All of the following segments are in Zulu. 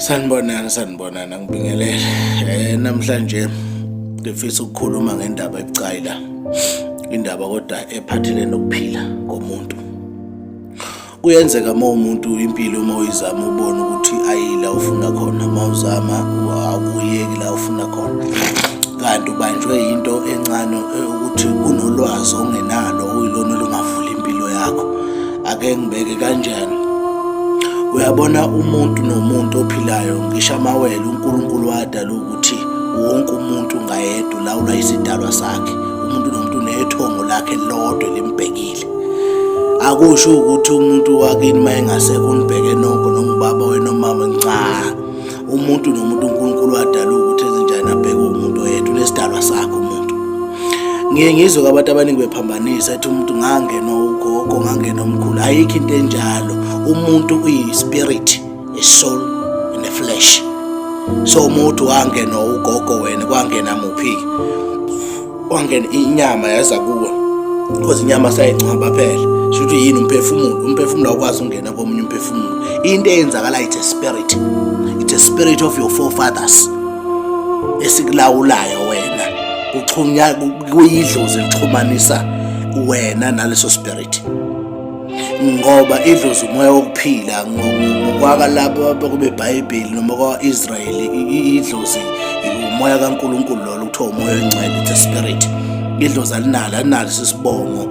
Sanibonani, sanibonani, ngibingelele. Namhlanje ngifisa ukukhuluma ngendaba ebucayi la. Indaba kodwa ephathelene nokuphila komuntu. Kuyenzeka uma umuntu impilo uma uyizama ubone ukuthi ayila ufuna khona, uma uzama akuyeki la ufuna khona. Kanti ubanjwe yinto encane ukuthi kunolwazi ongenalo okuyilona olungavula impilo yakho. Ake ngibeke kanjani? Uyabona umuntu nomuntu ophilayo ngisho amawele uNkulunkulu wadala ukuthi wonke umuntu ngayedwa ulawula isidalwa sakhe. Umuntu nomuntu unethongo lakhe lodwa elimbhekile. Akusho ukuthi umuntu wakini uma engasekho unibheke nonke noma ubaba wena nomama cha. Umuntu nomuntu uNkulunkulu wadala ukuthi enzenjani abheke umuntu oyedwa unesidalwa sakhe umuntu. Ngiye ngizwe kwabantu abaningi bephambanisa ethi umuntu ngangena ugogo ngangena umkhulu ayikho into enjalo umuntu uyi-spirit a soul and a flesh so umuntu wangena ugogo wena kwangena muphi-ke wangena inyama yaza kuwe because inyama sayingcwaba phela shuthi yini umphefumulo umphefumulo awukwazi ukungena komunye umphefumulo into eyenzakala it's a spirit it's a spirit of your forefathers esikulawulayo wena kuxhunya kuyidlozi elixhumanisa wena naleso spirit ngoba idlozi umoya wokuphila ngokwakalabo bekubebhayibheli noma kwa-israyeli idlozi umoya kankulunkulu lolo kuthiwa umoya oyingcwele it's a spirit idlozi alinalo alinalo sisibongo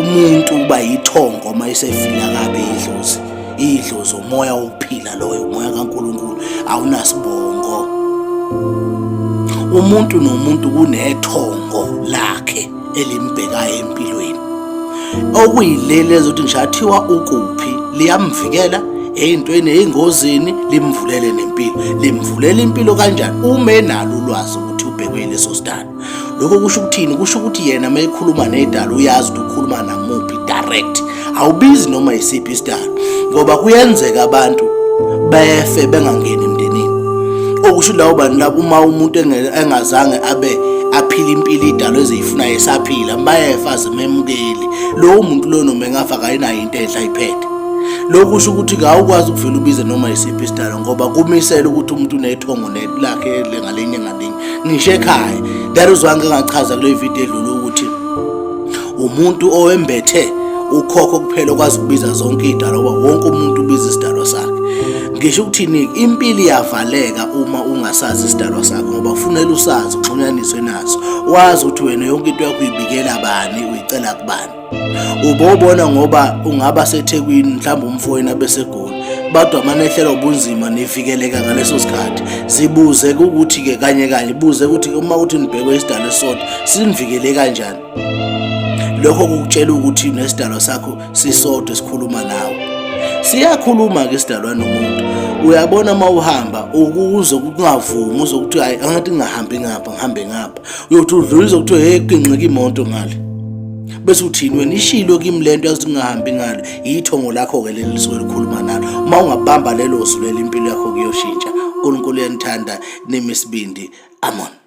umuntu uba yithongo uma esefila kabe idlozi idlozi umoya wokuphila loyo umoya kaNkulunkulu awunasibongo umuntu nomuntu kunethongo lakhe elimbhekayo empilweni okuyileli ezothi ngisho athiwa ukuphi liyamvikela ey'ntweni ey'ngozini limvulele nempilo limvulela impilo kanjani uma enalo ulwazi ukuthi ubhekwe yileso sidalo lokho kusho ukuthini kusho ukuthi yena uma ekhuluma nedalo uyazi ukuthi ukhuluma namuphi direct awubizi noma yisiphi isidalo ngoba kuyenzeka abantu befe bengangeni emndenini okusho labo bantu labo uma umuntu engazange abe aphila impilo idalo eziyifunayo esaphila bayefa zimemukeli lowo muntu loyo noma engafa kayinayo into enhle ayiphethe lokhu kusho ukuthi awukwazi ukuvela ubize noma yisiphi isidalo ngoba kumisela ukuthi umuntu unethongo lakhe ngalinye ngalinye ngisho ekhaya that is why ngingachaza kule video edlule ukuthi umuntu owembethe ukhokho kuphela okwazi ukubiza zonke idalwa ngoba wonke umuntu ubiza isidalwa sakhe ngisho ukuthini impilo iyavaleka uma ungasazi isidalwa sakho ngoba kufunela usazi uxhunyaniswe naso wazi ukuthi wena yonke into yakho uyibikela bani uyicela kubani Ubobona ngoba ungaba seThekwini mhlawumbe umfowenu abesegoli badwa manehlela ubunzima nivikeleka ngaleso sikhathi zibuze ukuthi-ke kanye kanye buze ukuthi uma uthi nibhekwe isidalo esisodwa sinivikele kanjani lokho kukutshela ukuthi nesidalwa sakho sisodwa esikhuluma nawe siyakhuluma-ke isidalwa nomuntu uyabona uma uhamba ukuze kungavumi uzokuthi hayi angathi ngingahambi ngapha ngihambe ngapha uyothi udlulisa kuthiwe hey kugingqika imoto ngale bese uthini wena ishilo kimi lento yazi ungahambi ngalo yithongo lakho ke leli lisuke likhuluma nalo uma ungabamba lelo zwi leli impilo yakho kuyoshintsha uNkulunkulu uyanithanda nimi isibindi amon.